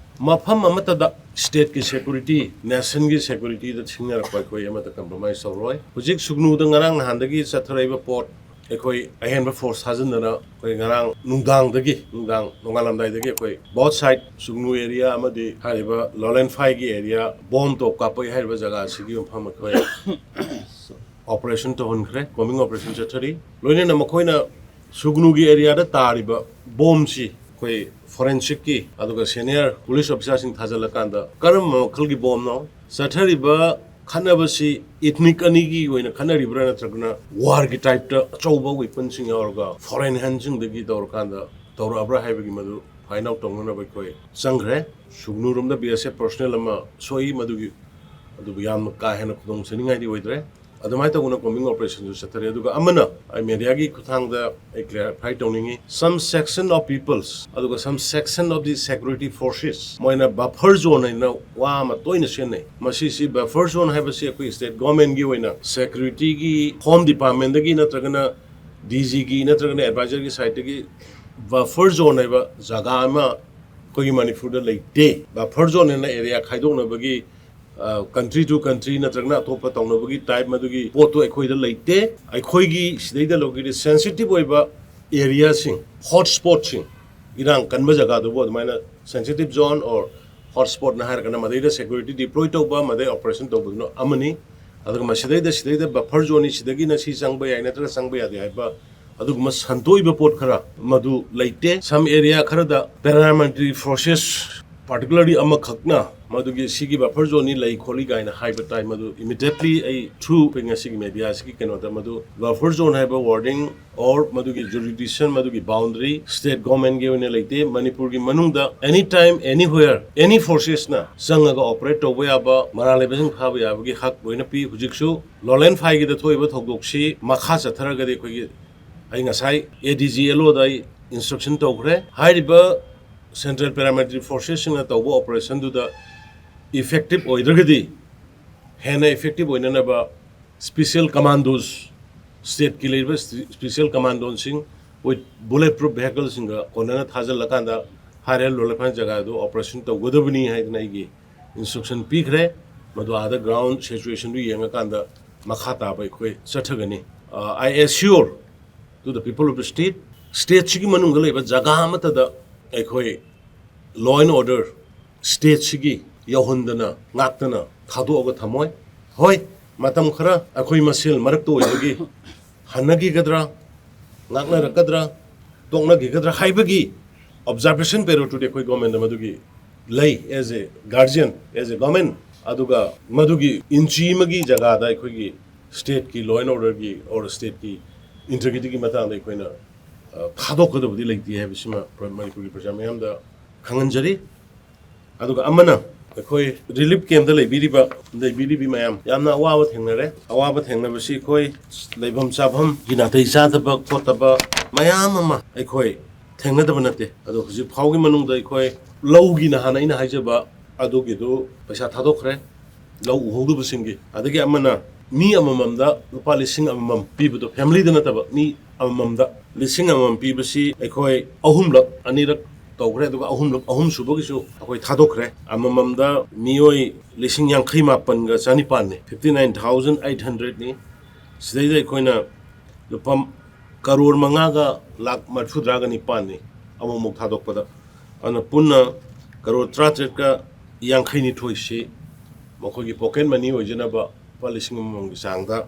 ꯃꯐꯝ ꯑꯃꯠꯇꯗ ꯁ꯭ꯇꯦꯠꯀꯤ ꯁꯦꯀꯨꯔꯤꯇꯤ, ꯅꯦꯁꯟꯒꯤ ꯁꯦꯀꯨꯔꯤꯇꯤꯗ ꯁꯤꯡꯅꯔꯛꯄ ꯑꯩꯈꯣꯏ ꯑꯃꯠꯇ ꯀꯝꯄ꯭ꯔꯣꯃꯥꯏꯁ ꯇꯧꯔꯣꯏ꯫ ꯍꯧꯖꯤꯛ ꯁꯨꯒꯅꯨꯗ ꯉꯔꯥꯡ ꯅꯍꯥꯟꯗꯒꯤ ꯆꯠꯊꯔꯛꯏꯕ ꯄꯣꯠ ꯑꯩꯈꯣꯏ ꯑꯍꯦꯟꯕ ꯐꯣꯔꯁ ꯊꯥꯖꯤꯟꯗꯅ ꯑꯩꯈꯣꯏ ꯉꯔꯥꯡ ꯅꯨꯡꯗꯥꯡꯗꯒꯤ, ꯅꯨꯡꯗꯥꯡ ꯅꯣꯡꯉꯥꯜꯂꯝꯗꯥꯏꯗꯒꯤ ꯑꯩꯈꯣꯏ ꯕꯣꯠ ꯁꯥꯏꯠ ꯁꯨꯒꯅꯨ ꯑꯦꯔꯤꯌꯥ ꯑꯃꯗꯤ ꯍꯥꯏꯔꯤꯕ ꯂꯣꯂꯦꯟꯐꯥꯏꯒꯤ ꯑꯦꯔꯤꯌꯥ ꯕꯣꯝ ꯇꯣꯞ ꯀꯥꯞꯄꯒꯤ ꯍꯥꯏꯔꯤꯕ ꯖꯒꯥ ꯑꯁꯤꯒꯤ ꯃꯐꯝ ꯑꯩꯈꯣꯏ ꯑꯣꯄꯔꯦꯁꯟ ꯇꯧꯍꯟꯈ꯭ꯔꯦ, ꯀꯣꯝꯕꯤꯡ ꯑꯣꯄꯔꯦꯁꯟ ꯆꯠꯊꯔꯤ꯫ ꯂꯣꯏꯅꯅ ꯃꯈꯣꯏꯅ ꯁꯨꯒꯅꯨꯒꯤ ꯑꯦꯔꯤꯌꯥꯗ ꯇꯥꯔꯤꯕ ꯕꯣꯝꯁꯤ ꯑꯩꯈꯣꯏ ꯐꯣꯔꯦꯟꯁꯤꯛꯀꯤ ꯑꯗꯨꯒ ꯁꯦꯅꯤꯌꯔ ꯄꯨꯂꯤꯁ ꯑꯣꯐꯤꯁꯥꯔꯁꯤꯡ ꯊꯥꯖꯤꯜꯂꯀꯥꯟꯗ ꯀꯔꯝꯕ ꯃꯈꯜꯒꯤ ꯕꯣꯝꯅꯣ, ꯆꯠꯊꯔꯤꯕ ꯈꯠꯅꯕꯁꯤ ꯏꯊꯅꯤꯛ ꯑꯅꯤꯒꯤ ꯑꯣꯏꯅ ꯈꯠꯅꯔꯤꯕ꯭ꯔꯥ ꯅꯠꯇ꯭ꯔꯒꯅ ꯋꯥꯔꯒꯤ ꯇꯥꯏꯞꯇ ꯑꯆꯧꯕ ꯋꯦꯄꯟꯁꯤꯡ ꯌꯥꯎꯔꯒ ꯐꯣꯔꯦꯟ ꯍꯦꯟꯁꯤꯡꯗꯒꯤ ꯇꯧꯔꯀꯥꯟꯗ ꯇꯧꯔꯛꯑꯕ꯭ꯔꯥ ꯍꯥꯏꯕꯒꯤ ꯃꯗꯨ ꯐꯥꯏꯟ ꯑꯥꯎꯠ ꯇꯧꯅꯅꯕ ꯑꯩꯈꯣꯏ ꯆꯪꯈ꯭ꯔꯦ꯫ ꯁꯨꯒꯅꯨꯔꯣꯝꯗ ꯕꯤ ꯑꯦꯁ ꯑꯦꯐ ꯄꯔꯁꯣꯅꯦꯜ ꯑꯃ ꯁꯣꯛꯏ, ꯃꯗꯨꯒꯤ ꯑꯗꯨꯕꯨ ꯌꯥꯝꯅ ꯀꯥ ꯍꯦꯟꯅ ꯈꯨꯗꯣꯡ ꯊꯤꯅꯤꯡꯉꯥꯏꯗꯤ ꯑꯣꯏꯗ꯭ꯔꯦ꯫ ꯑꯗꯨꯃꯥꯏꯅ ꯇꯧꯗꯅ ꯀꯣꯝꯕꯤꯡ ꯑꯣꯄꯔꯦꯁꯟꯁꯨ ꯆꯠꯊꯔꯤ꯫ ꯑꯗꯨꯒ ꯑꯃꯅ ꯑꯩ ꯃꯦꯗꯤꯌꯥꯒꯤ ꯈꯨꯠꯊꯥꯡꯗ ꯑꯩ ꯀ꯭ꯂꯦꯔꯤꯐꯥꯏ ꯇꯧꯅꯤꯡꯉꯤ, some section of peoples ꯑꯗꯨꯒ some section of the security forces ꯃꯣꯏꯅ ꯕꯐꯔ ꯖꯣꯟ ꯍꯥꯏꯅ ꯋꯥ ꯑꯃ ꯇꯣꯏꯅ ꯁꯤꯖꯤꯟꯅꯩ꯫ ꯃꯁꯤꯁꯤ ꯕꯐꯔ ꯖꯣꯟ ꯍꯥꯏꯕꯁꯤ ꯑꯩꯈꯣꯏ ꯁ꯭ꯇꯦꯠ ꯒꯣꯔꯃꯦꯟꯒꯤ ꯑꯣꯏꯅ ꯁꯦꯀ꯭ꯌꯨꯔꯤꯇꯤꯒꯤ, ꯍꯣꯝ ꯗꯤꯄꯥꯔꯠꯃꯦꯟꯗꯒꯤ ꯅꯠꯇ꯭ꯔꯒꯅ ꯗꯤ ꯖꯤꯒꯤ ꯅꯠꯇ꯭ꯔꯒꯅ ꯑꯦꯗꯚꯥꯏꯖꯔꯒꯤ ꯁꯥꯏꯠꯇꯒꯤ ꯕꯐꯔ ꯖꯣꯟ ꯍꯥꯏꯕ ꯖꯒꯥ ꯑꯃ ꯑꯩꯈꯣꯏꯒꯤ ꯃꯅꯤꯄꯨꯔꯗ ꯂꯩꯇꯦ꯫ ꯕꯐꯔ ꯖꯣꯟ ꯍꯥꯏꯅ ꯑꯦꯔꯤꯌꯥ ꯈꯥꯏꯗꯣꯛꯅꯕꯒꯤ country to country ꯅꯠꯇ꯭ꯔꯒꯅ ꯑꯇꯣꯞꯄ ꯇꯧꯅꯕꯒꯤ ꯇꯥꯏꯞ ꯃꯗꯨꯒꯤ ꯄꯣꯠꯇꯨ ꯑꯩꯈꯣꯏꯗ ꯂꯩꯇꯦ꯫ ꯑꯩꯈꯣꯏꯒꯤ ꯁꯤꯗꯩꯗ ꯂꯧꯈꯤꯗꯦ ꯁꯦꯟꯁꯤꯇꯤꯞ ꯑꯣꯏꯕ ꯑꯦꯔꯤꯌꯥꯁꯤꯡ, ꯍꯣꯠ ꯁ꯭ꯄꯣꯠꯁꯤꯡ, ꯏꯔꯥꯡ ꯀꯟꯕ ꯖꯒꯥꯗꯨꯕꯨ ꯑꯗꯨꯃꯥꯏꯅ ꯁꯦꯟꯁꯤꯇꯤꯞ ꯖꯣꯟ ꯑꯣꯔ ꯍꯣꯠ ꯁ꯭ꯄꯣꯠꯅ ꯍꯥꯏꯔꯒꯅ ꯃꯗꯩꯗ ꯁꯦꯀ꯭ꯌꯨꯔꯤꯇꯤ ꯗꯤꯄ꯭ꯂꯣꯏ ꯇꯧꯕ, ꯃꯗꯩ ꯑꯣꯄꯔꯦꯁꯟ ꯇꯧꯕꯗꯨꯅ ꯑꯃꯅꯤ꯫ ꯑꯗꯨꯒ ꯃꯁꯤꯗꯩꯗ, ꯁꯤꯗꯩꯗ ꯕꯐꯔ ꯖꯣꯟꯅꯤ, ꯁꯤꯗꯒꯤꯅ ꯁꯤ ꯆꯪꯕ ꯌꯥꯏ ꯅꯠꯇ꯭ꯔꯒ ꯆꯪꯕ ꯌꯥꯗꯦ ꯍꯥꯏꯕ ꯑꯗꯨꯒꯨꯝꯕ ꯁꯟꯗꯣꯛꯏꯕ ꯄꯣꯠ ꯈꯔ ꯃꯗꯨ ꯂꯩꯇꯦ꯫ ꯁꯝ ꯑꯦꯔꯤꯌꯥ ꯈꯔꯗ ꯄꯦꯔꯥꯃꯤꯂꯤꯇꯔꯤ ꯐꯣꯔꯁꯦꯁ particularly ꯑꯃꯈꯛꯅ ꯃꯗꯨꯒꯤ ꯁꯤꯒꯤ buffer zoneꯅꯤ ꯂꯩ ꯈꯣꯠꯂꯤ ꯀꯥꯏꯅ ꯍꯥꯏꯕ ꯇꯥꯏ꯫ ꯃꯗꯨ immediately ꯑꯩ through ꯑꯩꯈꯣꯏ ꯉꯁꯤꯒꯤ mediaꯁꯤꯒꯤ ꯀꯩꯅꯣꯗ ꯃꯗꯨ buffer zone ꯍꯥꯏꯕ wording or ꯃꯗꯨꯒꯤ jurisdiction, ꯃꯗꯨꯒꯤ boundary state governmentꯀꯤ ꯑꯣꯏꯅ ꯂꯩꯇꯦ꯫ ꯃꯅꯤꯄꯨꯔꯒꯤ ꯃꯅꯨꯡꯗ any time, anywhere, any forcesꯅ ꯆꯪꯉꯒ operate ꯇꯧꯕ ꯌꯥꯕ, ꯃꯔꯥꯜ ꯂꯩꯕꯁꯤꯡ ꯐꯥꯕ ꯌꯥꯕꯒꯤ ꯍꯛ ꯂꯣꯏꯅ ꯄꯤ꯫ ꯍꯧꯖꯤꯛꯁꯨ ꯂꯣꯂꯦꯟ ꯐꯥꯏꯒꯤꯗ ꯊꯣꯛꯏꯕ ꯊꯧꯗꯣꯛꯁꯤ ꯃꯈꯥ ꯆꯠꯊꯔꯒꯗꯤ ꯑꯩꯈꯣꯏꯒꯤ, ꯑꯩ ꯉꯁꯥꯏ ADGLOꯗ ꯑꯩ instruction ꯇꯧꯈ꯭ꯔꯦ꯫ ꯍꯥꯏꯔꯤꯕ central paramilitary forcesꯁꯤꯡꯅ ꯇꯧꯕ operationꯗꯨꯗ effective ꯑꯣꯏꯗ꯭ꯔꯒꯗꯤ ꯍꯦꯟꯅ effective ꯑꯣꯏꯅꯅꯕ special commandos, stateꯀꯤ ꯂꯩꯔꯤꯕ special commandoꯁꯤꯡ with bullet proof vehicleꯁꯤꯡꯒ ꯀꯣꯟꯅꯅ ꯊꯥꯖꯤꯜꯂꯀꯥꯟꯗ ꯍꯥꯏꯔꯤꯕ ꯂꯣꯂꯦꯟ ꯐꯥꯏ ꯖꯒꯥꯗꯨ operation ꯇꯧꯒꯗꯕꯅꯤ ꯍꯥꯏꯗꯅ ꯑꯩꯒꯤ instruction ꯄꯤꯈ꯭ꯔꯦ꯫ ꯃꯗꯨ ꯑꯥꯗ ground situationꯗꯨ ꯌꯦꯡꯉꯀꯥꯟꯗ ꯃꯈꯥ ꯇꯥꯕ ꯑꯩꯈꯣꯏ ꯆꯠꯊꯒꯅꯤ꯫ I assure to the people of the state, stateꯁꯤꯒꯤ ꯃꯅꯨꯡꯗ ꯂꯩꯕ ꯖꯒꯥ ꯑꯃꯠꯇꯗ ꯑꯩꯈꯣꯏ law and order stateꯁꯤꯒꯤ ꯌꯧꯍꯟꯗꯅ ꯉꯥꯛꯇꯅ ꯊꯥꯗꯣꯛꯑꯒ ꯊꯝꯃꯣꯏ꯫ ꯍꯣꯏ, ꯃꯇꯝ ꯈꯔ ꯑꯩꯈꯣꯏ ꯃꯁꯦꯜ ꯃꯔꯛꯇ ꯑꯣꯏꯕꯒꯤ ꯍꯟꯅꯈꯤꯒꯗ꯭ꯔꯥ, ꯉꯥꯛꯅꯔꯛꯀꯗ꯭ꯔꯥ, ꯇꯣꯛꯅꯈꯤꯒꯗ꯭ꯔꯥ ꯍꯥꯏꯕꯒꯤ observation periodꯇꯨꯗꯤ ꯑꯩꯈꯣꯏ governmentꯗ ꯃꯗꯨꯒꯤ ꯂꯩ, as a guardian, as a government꯫ ꯑꯗꯨꯒ ꯃꯗꯨꯒꯤ ꯏꯟꯆꯤ ꯑꯃꯒꯤ ꯖꯒꯥꯗ ꯑꯩꯈꯣꯏꯒꯤ stateꯀꯤ law and orderꯒꯤ or stateꯀꯤ integrityꯒꯤ ꯃꯇꯥꯡꯗ ꯑꯩꯈꯣꯏꯅ, ꯑ, ꯊꯥꯗꯣꯛꯀꯗꯕꯗꯤ ꯂꯩꯇꯦ ꯍꯥꯏꯕꯁꯤꯃ ꯃꯅꯤꯄꯨꯔꯒꯤ ꯄ꯭ꯔꯖꯥ ꯃꯌꯥꯝꯗ ꯈꯪꯍꯟꯖꯔꯤ꯫ ꯑꯗꯨꯒ ꯑꯃꯅ, ꯑꯩꯈꯣꯏ relief campꯇ ꯂꯩꯕꯤꯔꯤꯕ, ꯂꯩꯕꯤꯔꯤꯕꯤ ꯃꯌꯥꯝ ꯌꯥꯝꯅ ꯑꯋꯥꯕ ꯊꯦꯡꯅꯔꯦ꯫ ꯑꯋꯥꯕ ꯊꯦꯡꯅꯕꯁꯤ ꯑꯩꯈꯣꯏ ꯂꯩꯐꯝ ꯆꯥꯐꯝꯒꯤ ꯅꯥꯇꯩ ꯆꯥꯗꯕ ꯈꯣꯠꯇꯕ ꯃꯌꯥꯝ ꯑꯃ ꯑꯩꯈꯣꯏ ꯊꯦꯡꯅꯗꯕ ꯅꯠꯇꯦ꯫ ꯑꯗꯣ ꯍꯧꯖꯤꯛ ꯐꯥꯎꯒꯤ ꯃꯅꯨꯡꯗ ꯑꯩꯈꯣꯏ ꯂꯧꯒꯤ, ꯅꯍꯥꯟ ꯑꯩꯅ ꯍꯥꯏꯖꯕ ꯑꯗꯨꯒꯤꯗꯨ ꯄꯩꯁꯥ ꯊꯥꯗꯣꯛꯈ꯭ꯔꯦ, ꯂꯧ ꯎꯍꯧꯗꯕꯁꯤꯡꯒꯤ꯫ ꯑꯗꯒꯤ ꯑꯃꯅ ꯃꯤ ꯑꯃꯃꯝꯗ ꯂꯨꯄꯥ ꯂꯤꯁꯤꯡ ꯑꯃꯃꯝ ꯄꯤꯕꯗꯣ, familyꯗ ꯅꯠꯇꯕ, ꯃꯤ ꯑꯃꯃꯝꯗ ꯂꯤꯁꯤꯡ ꯑꯃꯃꯝ ꯄꯤꯕꯁꯤ ꯑꯩꯈꯣꯏ ꯑꯍꯨꯝꯂꯛ, ꯑꯅꯤꯔꯛ ꯇꯧꯈ꯭ꯔꯦ꯫ ꯑꯗꯨꯒ ꯑꯍꯨꯝꯂꯛ, ꯑꯍꯨꯝ ꯁꯨꯕꯒꯤꯁꯨ ꯑꯩꯈꯣꯏ ꯊꯥꯗꯣꯛꯈ꯭ꯔꯦ꯫ ꯑꯃꯃꯝꯗ ꯃꯤꯑꯣꯏ ꯂꯤꯁꯤꯡ ꯌꯥꯡꯈꯩ ꯃꯥꯄꯟꯒ ꯆꯅꯤꯄꯥꯟꯅꯤ, fifty nine thousand eight hundredꯅꯤ꯫ ꯁꯤꯗꯩꯗ ꯑꯩꯈꯣꯏꯅ ꯂꯨꯄꯥ ꯀꯔꯣꯔ ꯃꯉꯥꯒ ꯂꯥꯛ ꯃꯔꯤꯐꯨꯇꯔꯥꯒ ꯅꯤꯄꯥꯟꯅꯤ ꯑꯃꯨꯛꯃꯨꯛ ꯊꯥꯗꯣꯛꯄꯗ꯫ ꯑꯗꯨꯅ ꯄꯨꯟꯅ ꯀꯔꯣꯔ ꯇꯔꯥꯇꯔꯦꯠꯀ ꯌꯥꯡꯈꯩ ꯅꯤꯊꯣꯏꯁꯤ ꯃꯈꯣꯏꯒꯤ pocket money ꯑꯣꯏꯖꯅꯕ ꯂꯨꯄꯥ ꯂꯤꯁꯤꯡ ꯑꯃꯃꯝꯒꯤ ꯆꯥꯡꯗ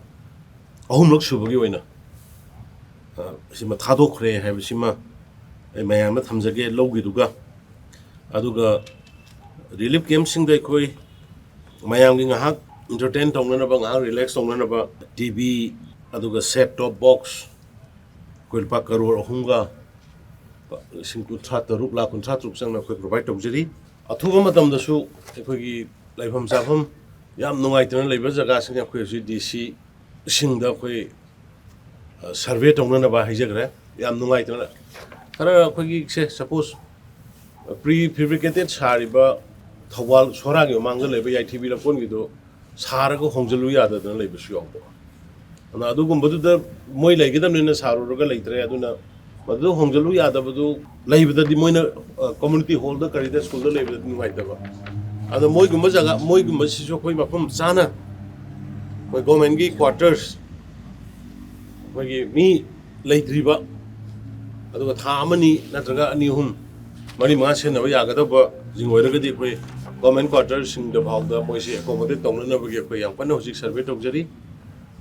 ꯑꯍꯨꯝꯂꯛ ꯁꯨꯕꯒꯤ ꯑꯣꯏꯅ, ꯑ, ꯁꯤꯃ ꯊꯥꯗꯣꯛꯈ꯭ꯔꯦ ꯍꯥꯏꯕꯁꯤꯃ ꯑꯩ ꯃꯌꯥꯝꯗ ꯊꯝꯖꯒꯦ, ꯂꯧꯒꯤꯗꯨꯒ꯫ ꯑꯗꯨꯒ ꯔꯤꯂꯤꯐ ꯀꯦꯝꯞꯁꯤꯡꯗ ꯑꯩꯈꯣꯏ ꯃꯌꯥꯝꯒꯤ ꯉꯥꯏꯍꯥꯛ ꯏꯟꯇꯔꯇꯦꯟ ꯇꯧꯅꯅꯕ, ꯉꯥꯏꯍꯥꯛ ꯔꯤꯂꯦꯛꯁ ꯇꯧꯅꯅꯕ ꯇꯤ ꯚꯤ, ꯑꯗꯨꯒ ꯁꯦꯠ ꯇꯣꯞ ꯕꯣꯛꯁ, ꯑꯩꯈꯣꯏ ꯂꯨꯄꯥ ꯀꯔꯣꯔ ꯑꯍꯨꯝꯒ ꯂꯤꯁꯤꯡ ꯀꯨꯟꯊ꯭ꯔꯥ ꯇꯔꯨꯛ, ꯂꯥꯈ ꯀꯨꯟꯊ꯭ꯔꯥ ꯇꯔꯨꯛ ꯆꯪꯅ ꯑꯩꯈꯣꯏ ꯄ꯭ꯔꯣꯚꯥꯏꯗ ꯇꯧꯖꯔꯤ꯫ ꯑꯊꯨꯕ ꯃꯇꯝꯗꯁꯨ ꯑꯩꯈꯣꯏꯒꯤ ꯂꯩꯐꯝ ꯆꯥꯐꯝ ꯌꯥꯝ ꯅꯨꯡꯉꯥꯏꯇꯅ ꯂꯩꯕ ꯖꯒꯥꯁꯤꯡ ꯑꯩꯈꯣꯏ ꯍꯧꯖꯤꯛ ꯗꯤ ꯁꯤ ꯁꯤꯡꯗ ꯑꯩꯈꯣꯏ, ꯑ, ꯁꯔꯚꯦ ꯇꯧꯅꯅꯕ ꯍꯥꯏꯖꯈ꯭ꯔꯦ꯫ ꯌꯥꯝ ꯅꯨꯡꯉꯥꯏꯇꯅ ꯈꯔ ꯑꯩꯈꯣꯏꯒꯤ ꯁꯦ, ꯁꯄꯣꯁ, ꯄ꯭ꯔꯤ ꯐꯦꯕ꯭ꯔꯤꯀꯦꯇꯦꯠ ꯁꯥꯔꯤꯕ ꯊꯧꯕꯥꯜ ꯁꯣꯔꯥꯒꯤ ꯃꯃꯥꯡꯗ ꯂꯩꯕ ꯌꯥꯏꯊꯤꯕꯤ ꯂꯝꯄꯣꯟꯒꯤꯗꯣ ꯁꯥꯔꯒ ꯍꯣꯡꯖꯤꯜꯂꯨ ꯌꯥꯗꯗꯅ ꯂꯩꯕꯁꯨ ꯌꯥꯎꯕ꯫ ꯑꯗꯨꯅ ꯑꯗꯨꯒꯨꯝꯕꯗꯨꯗ ꯃꯣꯏ ꯂꯩꯒꯗꯕꯅꯤꯅ ꯁꯥꯔꯨꯔꯒ ꯂꯩꯇ꯭ꯔꯦ꯫ ꯑꯗꯨꯅ ꯃꯗꯨ ꯍꯣꯡꯖꯤꯜꯂꯨ ꯌꯥꯗꯕꯗꯨ ꯂꯩꯕꯗꯗꯤ ꯃꯣꯏꯅ, ꯑ, ꯀꯝꯃ꯭ꯌꯨꯅꯤꯇꯤ ꯍꯣꯜꯗ ꯀꯔꯤꯗ ꯁ꯭ꯀꯨꯜꯗ ꯂꯩꯕꯗꯗꯤ ꯅꯨꯡꯉꯥꯏꯇꯕ꯫ ꯑꯗꯣ ꯃꯣꯏꯒꯨꯝꯕ ꯖꯒꯥ, ꯃꯣꯏꯒꯨꯝꯕꯁꯤꯁꯨ ꯑꯩꯈꯣꯏ ꯃꯐꯝ ꯆꯥꯅ ꯑꯩꯈꯣꯏ ꯒꯣꯔꯃꯦꯟꯒꯤ ꯀ꯭ꯋꯥꯇꯔꯁ, ꯑꯩꯈꯣꯏꯒꯤ ꯃꯤ ꯂꯩꯇ꯭ꯔꯤꯕ, ꯑꯗꯨꯒ ꯊꯥ ꯑꯃꯅꯤ ꯅꯠꯇ꯭ꯔꯒ ꯑꯅꯤ ꯑꯍꯨꯝ, ꯃꯔꯤ ꯃꯉꯥ ꯁꯤꯖꯤꯟꯅꯕ ꯌꯥꯒꯗꯕꯁꯤꯡ ꯑꯣꯏꯔꯒꯗꯤ ꯑꯩꯈꯣꯏ ꯒꯣꯔꯃꯦꯟ ꯀ꯭ꯋꯥꯇꯔꯁꯤꯡꯗ ꯐꯥꯎꯗ ꯃꯣꯏꯁꯤ ꯑꯦꯀꯣꯃꯣꯗꯦꯠ ꯇꯧꯅꯅꯕꯒꯤ ꯑꯩꯈꯣꯏ ꯌꯥꯝ ꯀꯟꯅ ꯍꯧꯖꯤꯛ ꯁꯔꯚꯦ ꯇꯧꯖꯔꯤ꯫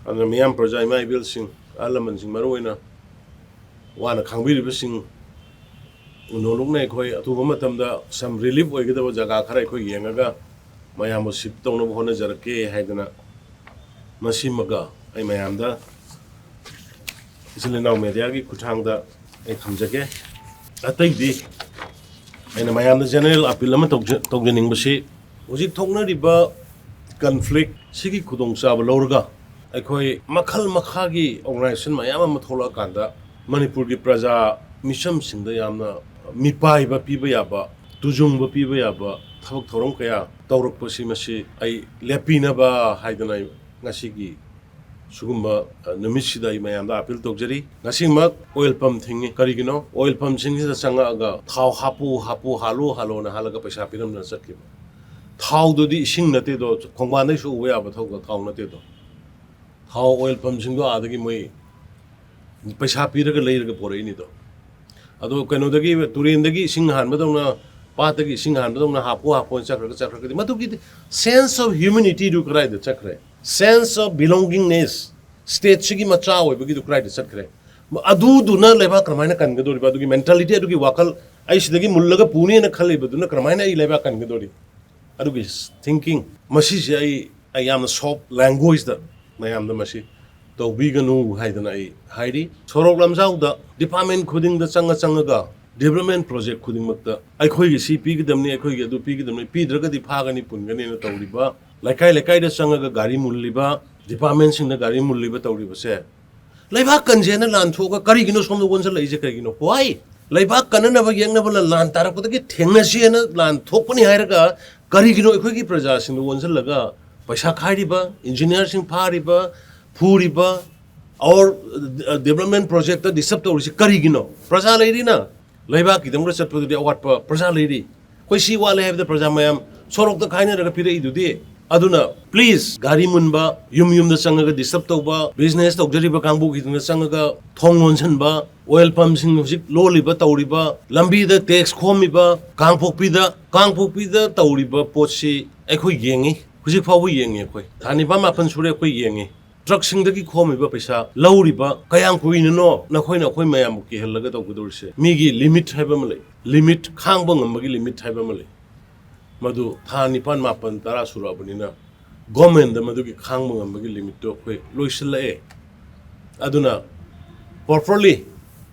ꯑꯗꯨꯅ ꯃꯤꯌꯥꯝ, ꯄ꯭ꯔꯖꯥ, ꯏꯃꯥ ꯏꯕꯦꯜꯁꯤꯡ, ꯑꯍꯜ ꯂꯃꯟꯁꯤꯡ ꯃꯔꯨ ꯑꯣꯏꯅ ꯋꯥꯅ ꯈꯥꯡꯕꯤꯔꯤꯕꯁꯤꯡ ꯅꯣꯂꯨꯛꯅ ꯑꯩꯈꯣꯏ ꯑꯊꯨꯕ ꯃꯇꯝꯗ some relief ꯑꯣꯏꯒꯗꯕ ꯖꯒꯥ ꯈꯔ ꯑꯩꯈꯣꯏ ꯌꯦꯡꯉꯒ ꯃꯌꯥꯝꯕꯨ ꯁꯤꯐ ꯇꯧꯅꯕ ꯍꯣꯠꯅꯖꯔꯛꯀꯦ ꯍꯥꯏꯗꯅ ꯃꯁꯤꯃꯒ ꯑꯩ ꯃꯌꯥꯝꯗ ꯏꯆꯤꯜ ꯏꯅꯥꯎ ꯃꯦꯗꯤꯌꯥꯒꯤ ꯈꯨꯠꯊꯥꯡꯗ ꯑꯩ ꯊꯝꯖꯒꯦ꯫ ꯑꯇꯩꯗꯤ ꯑꯩꯅ ꯃꯌꯥꯝꯗ ꯖꯦꯅꯔꯦꯜ ꯑꯄꯤꯜ ꯑꯃ ꯇꯧꯖ-, ꯇꯧꯖꯅꯤꯡꯕꯁꯤ, ꯍꯧꯖꯤꯛ ꯊꯣꯛꯅꯔꯤꯕ ꯀꯟꯐ꯭ꯂꯤꯛ ꯁꯤꯒꯤ ꯈꯨꯗꯣꯡꯆꯥꯕ ꯂꯧꯔꯒ ꯑꯩꯈꯣꯏ ꯃꯈꯜ ꯃꯈꯥꯒꯤ ꯑꯣꯔꯒꯅꯥꯏꯖꯦꯁꯟ ꯃꯌꯥꯝ ꯑꯃ ꯊꯣꯛꯂꯛꯑꯀꯥꯟꯗ ꯃꯅꯤꯄꯨꯔꯒꯤ ꯄ꯭ꯔꯖꯥ ꯃꯤꯆꯝꯁꯤꯡꯗ ꯌꯥꯝꯅ ꯃꯤꯄꯥꯏꯕ ꯄꯤꯕ ꯌꯥꯕ, ꯇꯨꯖꯨꯡꯕ ꯄꯤꯕ ꯌꯥꯕ ꯊꯕꯛ ꯊꯧꯔꯝ ꯀꯌꯥ ꯇꯧꯔꯛꯄꯁꯤ, ꯃꯁꯤ ꯑꯩ ꯂꯦꯞꯄꯤꯅꯕ ꯍꯥꯏꯗꯅ ꯑꯩ ꯉꯁꯤꯒꯤ ꯁꯤꯒꯨꯝꯕ, ꯑ, ꯅꯨꯃꯤꯠꯁꯤꯗ ꯑꯩ ꯃꯌꯥꯝꯗ ꯑꯄꯤꯜ ꯇꯧꯖꯔꯤ꯫ ꯉꯁꯤꯃꯛ ꯑꯣꯏꯜ ꯄꯝ ꯊꯤꯡꯉꯤ꯫ ꯀꯔꯤꯒꯤꯅꯣ? ꯑꯣꯏꯜ ꯄꯝꯁꯤꯡꯁꯤꯗ ꯆꯪꯉꯛꯑꯒ ꯊꯥꯎ ꯍꯥꯞꯄꯨ, ꯍꯥꯞꯄꯨ, ꯍꯥꯜꯂꯨ, ꯍꯥꯜꯂꯣꯅ ꯍꯥꯜꯂꯒ ꯄꯩꯁꯥ ꯄꯤꯔꯝꯗꯅ ꯆꯠꯈꯤꯕ꯫ ꯊꯥꯎꯗꯨꯗꯤ ꯏꯁꯤꯡ ꯅꯠꯇꯦꯗꯣ, ꯈꯣꯡꯕꯥꯟꯗꯩꯁꯨ ꯎꯕ ꯌꯥꯕ ꯊꯧ-, ꯊꯥꯎ ꯅꯠꯇꯦꯗꯣ꯫ ꯊꯥꯎ, ꯑꯣꯏꯜ ꯄꯝꯁꯤꯡꯗꯣ ꯑꯥꯗꯒꯤ ꯃꯣꯏ ꯄꯩꯁꯥ ꯄꯤꯔꯒ ꯂꯩꯔꯒ ꯄꯨꯔꯛꯏꯅꯤꯗꯣ꯫ ꯑꯗꯣ ꯀꯩꯅꯣꯗꯒꯤ, ꯇꯨꯔꯦꯟꯗꯒꯤ ꯏꯁꯤꯡ ꯍꯥꯟꯕꯗꯧꯅ, ꯄꯥꯠꯇꯒꯤ ꯏꯁꯤꯡ ꯍꯥꯟꯕꯗꯧꯅ ꯍꯥꯞꯄꯨ ꯍꯥꯞꯄꯨꯅ ꯆꯠꯈ꯭ꯔꯒ, ꯆꯠꯈ꯭ꯔꯒꯗꯤ ꯃꯗꯨꯒꯤꯗꯤ sense of humanityꯗꯨ ꯀꯗꯥꯏꯗ ꯆꯠꯈ꯭ꯔꯦ? Sense of belongingness, stateꯁꯤꯒꯤ ꯃꯆꯥ ꯑꯣꯏꯕꯒꯤꯗꯨ ꯀꯗꯥꯏꯗ ꯆꯠꯈ꯭ꯔꯦ? ꯑꯗꯨꯗꯨꯅ ꯂꯩꯕꯥꯛ ꯀꯔꯝꯍꯥꯏꯅ ꯀꯟꯒꯗꯧꯔꯤꯕ? ꯑꯗꯨꯒꯤ mentality, ꯑꯗꯨꯒꯤ ꯋꯥꯈꯜ ꯑꯩ ꯁꯤꯗꯒꯤ ꯃꯨꯜꯂꯒ ꯄꯨꯅꯦꯅ ꯈꯜꯂꯤꯕꯗꯨꯅ ꯀꯔꯝꯍꯥꯏꯅ ꯑꯩ ꯂꯩꯕꯥꯛ ꯀꯟꯒꯗꯧꯔꯤ? ꯑꯗꯨꯒꯤ ꯊꯤꯡꯀꯤꯡ ꯃꯁꯤꯁꯦ ꯑꯩ ꯑꯩ ꯌꯥꯝꯅ ꯁꯣꯐ ꯂꯦꯡꯒ꯭ꯋꯦꯖꯇ ꯃꯌꯥꯝꯗ ꯃꯁꯤ ꯇꯧꯕꯤꯒꯅꯨ ꯍꯥꯏꯗꯅ ꯑꯩ ꯍꯥꯏꯔꯤ꯫ ꯁꯣꯔꯣꯛ ꯂꯝꯖꯥꯎꯗ ꯗꯤꯄꯥꯔꯠꯃꯦꯟ ꯈꯨꯗꯤꯡꯗ ꯆꯪꯉ ꯆꯪꯉꯒ ꯗꯤꯕꯂꯞꯃꯦꯟ ꯄ꯭ꯔꯣꯖꯦꯛ ꯈꯨꯗꯤꯡꯃꯛꯇ ꯑꯩꯈꯣꯏꯒꯤ ꯁꯤ ꯄꯤꯒꯗꯕꯅꯤ, ꯑꯩꯈꯣꯏꯒꯤ ꯑꯗꯨ ꯄꯤꯒꯗꯕꯅꯤ, ꯄꯤꯗ꯭ꯔꯒꯗꯤ ꯐꯥꯒꯅꯤ ꯄꯨꯟꯒꯅꯤꯅ ꯇꯧꯔꯤꯕ, ꯂꯩꯀꯥꯏ ꯂꯩꯀꯥꯏꯗ ꯆꯪꯉꯒ ꯒꯥꯔꯤ ꯃꯨꯜꯂꯤꯕ, ꯗꯤꯄꯥꯔꯠꯃꯦꯟꯁꯤꯡꯗ ꯒꯥꯔꯤ ꯃꯨꯜꯂꯤꯕ ꯇꯧꯔꯤꯕꯁꯦ, ꯂꯩꯕꯥꯛ ꯀꯟꯁꯦꯅ ꯂꯥꯟ ꯊꯣꯛꯑꯒ ꯀꯔꯤꯒꯤꯅꯣ ꯁꯣꯝꯗ ꯑꯣꯟꯁꯤꯜꯂꯛꯏꯁꯦ? ꯀꯔꯤꯒꯤꯅꯣ? Why? ꯂꯩꯕꯥꯛ ꯀꯟꯅꯅꯕ ꯌꯦꯛꯅꯕ ꯂ-, ꯂꯥꯟ ꯇꯥꯔꯛꯄꯗꯒꯤ ꯊꯦꯡꯅꯁꯦꯅ ꯂꯥꯟ ꯊꯣꯛꯄꯅꯤ ꯍꯥꯏꯔꯒ ꯀꯔꯤꯒꯤꯅꯣ ꯑꯩꯈꯣꯏꯒꯤ ꯄ꯭ꯔꯖꯥꯁꯤꯡꯗ ꯑꯣꯟꯁꯤꯜꯂꯒ ꯄꯩꯁꯥ ꯈꯥꯏꯔꯤꯕ, ꯏꯟꯖꯤꯅꯤꯌꯥꯔꯁꯤꯡ ꯐꯥꯔꯤꯕ, ꯐꯨꯔꯤꯕ, ꯑꯣꯔ ꯗꯤꯕꯂꯞꯃꯦꯟ ꯄ꯭ꯔꯣꯖꯦꯛꯇ ꯗꯤꯁꯇꯔꯕ ꯇꯧꯔꯤꯁꯤ ꯀꯔꯤꯒꯤꯅꯣ? ꯄ꯭ꯔꯖꯥ ꯂꯩꯔꯤꯅ꯫ ꯂꯩꯕꯥꯛꯀꯤꯗꯃꯛꯇ ꯆꯠꯄꯗꯨꯗꯤ ꯑꯋꯥꯠꯄ ꯄ꯭ꯔꯖꯥ ꯂꯩꯔꯤ꯫ ꯑꯩꯈꯣꯏ ꯁꯤ ꯋꯥꯠꯂꯦ ꯍꯥꯏꯕꯗ ꯄ꯭ꯔꯖꯥ ꯃꯌꯥꯝ ꯁꯣꯔꯣꯛꯇ ꯈꯥꯏꯅꯔꯒ ꯄꯤꯔꯛꯏꯗꯨꯗꯤ꯫ ꯑꯗꯨꯅ ꯄ꯭ꯂꯤꯖ, ꯒꯥꯔꯤ ꯃꯨꯟꯕ, ꯌꯨꯝ ꯌꯨꯝꯗ ꯆꯪꯉꯒ ꯗꯤꯁꯇꯔꯕ ꯇꯧꯕ, ꯕꯤꯖꯤꯅꯦꯁ ꯇꯧꯖꯔꯤꯕ ꯀꯥꯡꯕꯨꯒꯤꯗꯨꯅ ꯆꯪꯉꯒ ꯊꯣꯡ ꯂꯣꯟꯁꯤꯟꯕ, ꯑꯣꯏꯜ ꯄꯝꯁꯤꯡ ꯍꯧꯖꯤꯛ ꯂꯣꯜꯂꯤꯕ ꯇꯧꯔꯤꯕ, ꯂꯝꯕꯤꯗ ꯇꯦꯛꯁ ꯈꯣꯝꯃꯤꯕ, ꯀꯥꯡꯄꯣꯛꯄꯤꯗ, ꯀꯥꯡꯄꯣꯛꯄꯤꯗ ꯇꯧꯔꯤꯕ ꯄꯣꯠꯁꯤ ꯑꯩꯈꯣꯏ ꯌꯦꯡꯉꯤ, ꯍꯧꯖꯤꯛ ꯐꯥꯎꯕ ꯌꯦꯡꯉꯤ꯫ ꯑꯩꯈꯣꯏ ꯊꯥ ꯅꯤꯄꯥꯟ ꯃꯥꯄꯟ ꯁꯨꯔꯦ ꯑꯩꯈꯣꯏ ꯌꯦꯡꯉꯤ꯫ ꯇ꯭ꯔꯛꯁꯤꯡꯗꯒꯤ ꯈꯣꯝꯃꯤꯕ ꯄꯩꯁꯥ ꯂꯧꯔꯤꯕ ꯀꯌꯥꯝ ꯀꯨꯏꯅꯅꯣ ꯅꯈꯣꯏꯅ ꯑꯩꯈꯣꯏ ꯃꯌꯥꯝꯕꯨ ꯀꯤꯍꯜꯂꯒ ꯇꯧꯒꯗꯧꯔꯤꯁꯦ? ꯃꯤꯒꯤ ꯂꯤꯃꯤꯠ ꯍꯥꯏꯕ ꯑꯃ ꯂꯩ, ꯂꯤꯃꯤꯠ, ꯈꯥꯡꯕ ꯉꯝꯕꯒꯤ ꯂꯤꯃꯤꯠ ꯍꯥꯏꯕ ꯑꯃ ꯂꯩ꯫ ꯃꯗꯨ ꯊꯥ ꯅꯤꯄꯥꯟ ꯃꯥꯄꯟ ꯇꯔꯥ ꯁꯨꯔꯛꯑꯕꯅꯤꯅ ꯒꯣꯔꯃꯦꯟꯗ ꯃꯗꯨꯒꯤ ꯈꯥꯡꯕ ꯉꯝꯕꯒꯤ ꯂꯤꯃꯤꯠꯇꯨ ꯑꯩꯈꯣꯏ ꯂꯣꯏꯁꯤꯜꯂꯛꯑꯦ꯫ ꯑꯗꯨꯅ ꯄ꯭ꯔꯣꯄꯔꯂꯤ